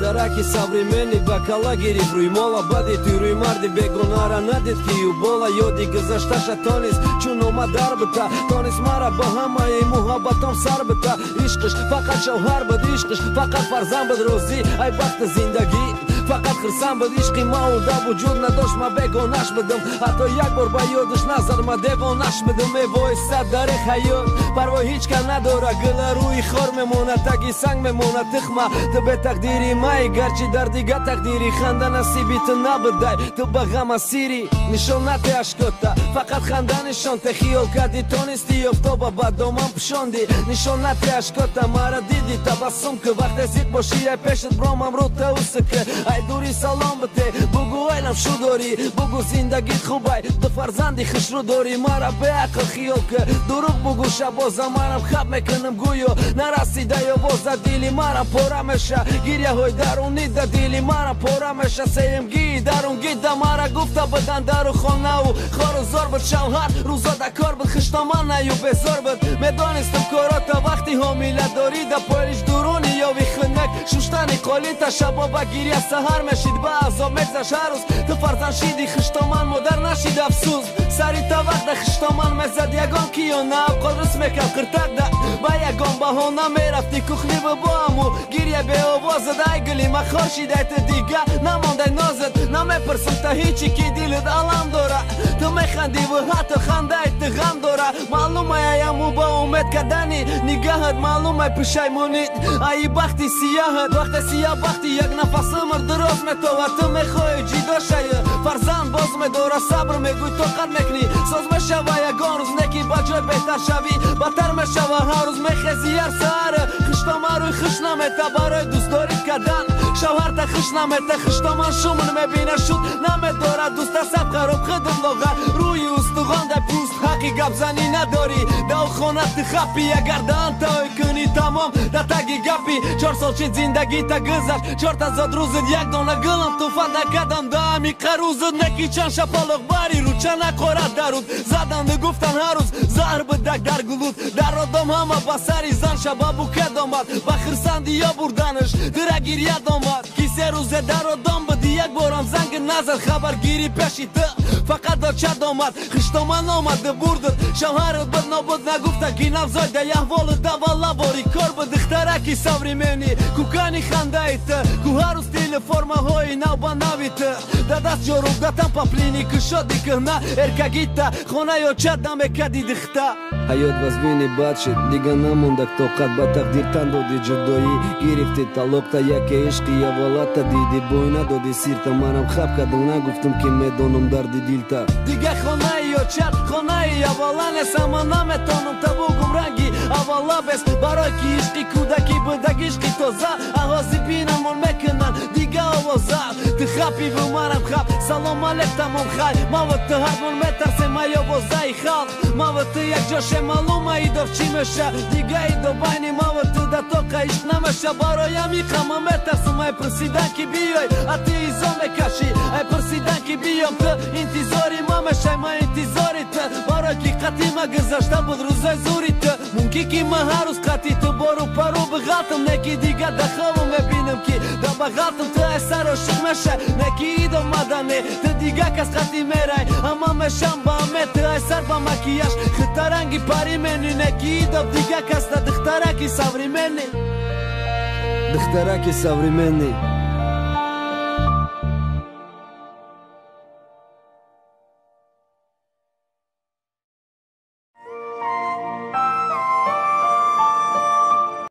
Духтараки современный ба кала гирифт рӯймола, баъди туй рӯй марди бегонара надид ки юбола. Ёди гузашташа тонист, чун омад дар бита, тонист мара ба ҳамаи муҳаббатом сар бита. Ишқиш фақат шавҳар буд, ишқиш фақат фарзанд буд, розӣ ай бахти зиндагӣ фақат хирсанд буд. Ишқи ма уда вуҷуд надошт, ма бегонаш будам, ҳатто як бор ба ёдаш назар, ма девонаш будам. Мевоистад дари ҳаёт, парво ҳеҷ ка надора, гила рӯи хор мемонад, таги санг мемонад тухма. Ту бетақдири май, гарчи дар дига тақдири, ханда насиби ту набудай, ту ба ғам асирӣ. Нишон нате ашкота, фақат ханда нишон те, хиёл кардӣ тонисти офтоба ба доман пӯшондӣ. Нишон нате ашкота, мара диди, табассум ки, вақте зиқ бошӣ, ай пешат бромам рӯта усика. Ай дури салом бите, бугӯ айлам шу дорӣ, бугӯ зиндагит хубай, ду фарзанди хушрӯ дорӣ. Мара беақл хиёл ки, дурӯғ бугӯ, шабоза манам хаб мекунам, гӯё нарасида овоза. Дили марам пора меша, гиряҳои дарунӣ да дили марам пора меша. Сеюмгии дарунгида мара гуфта будан, дару хонаву хору зор буд, шавҳар рӯзо да кор буд, хиштоманаю безор буд. Медонистам корота вақти ҳомиладорӣ, да полиш дуруни ёви хунак, шуштани қолита шабо ба гиря саҳар мешид, ба азоб мегзашт ҳар рӯз. Ту фарзанд шиди, хиштоман модар нашид, афсӯс. Сари та вақта хиштоман мезад ягон киё нав, қодрус мекард қиртақда, ба ягон баҳона мерафти кухни бо аму гиря беовозад. Ай гули ма хор шидай, ту дига намондай нозад. Намепурсам та ҳечи ки дилат алам дора, ту механдиву ҳатто хандаи ту ғам дора. Маълумай аяму ба умед кардани нигаҳат, маълумай пушаймонит аи бахти сияҳат. Вақте сия бахти як нафас умр дуроз метовад, ту мехоҳӣ ҷидо шавӣ, фарзанд боз медора. Сабр мегӯй, тоқат мекунӣ, соз мешава ягон рӯз, неки ба ҷой беҳтар шавӣ, бадтар мешава ҳар рӯз. Мехези ҳар саҳар, хиштома рӯй хуш намета, барои дӯстдорӣ кардан шавҳарта хуш намета. Хиштоман шумн мебина, шуд намедорад дӯста, саб хароб худам лоғар рӯи устухон да пӯст. Ҳаққи гапзанӣ надорӣ, дар хона ту хапи, агар даҳан той кунӣ, тамом да таги гапи. 4 сол шид зиндагита гузашт, чорта зодрӯзит, як дона гулам туфа накардам да амиқа рӯзит. Неки чанд шапалоқ бари рӯ чана қорат даруд заданду гуфтан ҳар рӯз заҳр будак дар гулуд. Дар одом ҳама ба сари зан шабабу кад омад, ба хирсанди ё бурданаш дира гирьяд омад. Ки 3 рӯзе дар одом буди, як борам занг назад, хабаргирӣ пеши ту фақат очад омад. Хиштоман омаду бурдут, шавҳарат буд нобуд, нагуфта ки навзоида яҳволу давала бори кор буд. Духтараки современный, кукани хандаи ту, ку ҳар рӯз телеформаҳои нав ба нави ту, да даст ҷоруб датам паплини кушоди кӯҳна эркагита хона ё чад намекади дихта. Ҳаёт вазмини бад шид, дига намондак тоқат, ба тақдир тан доди, ҷудоӣ гирифти, талоқта. Яке ишқи аввалата диди, бой надоди сирта, манам хаб кардам, нагуфтам ки медонам дарди дилта. Дига хонаи ёчат хонаи аввала нест, ама наметонам та бугум ранги аввала бес, барои ки ишқи кӯдакӣ будаг ишқи тоза. Аҳози бинамон мекунанд дига овоза, ту хапиву манам хап, салом алек, тамом, хай. Маву ту ҳармон метарсем ай овозаи халқ, маву ту якҷоше, маълума идов чӣ меша. Дига идо байни маву ту да тоқа ишқ намеша, бароям иқама метарсам ай пурсидан ки биёй, а ту изо мекашӣ. Ай пурсидан ки биём, ту интизори ма мешай, ма интизори ту, барои ки қатъи ма гузашта буд рӯзои зури ту. Мумкин ки ма ҳар рӯз қатъи ту бору пару биғалтам, неки дига да хобу мебинам ки да бағалтам. Ту ай сар ошиқ мешай, неки идо мадане, ту дига кас қатъи мерай, ама мешам ба аме. Ту ай сар ба макияж хитаранги пари мени, неки идо дига кас да. Духтараки современный, духтараки современный.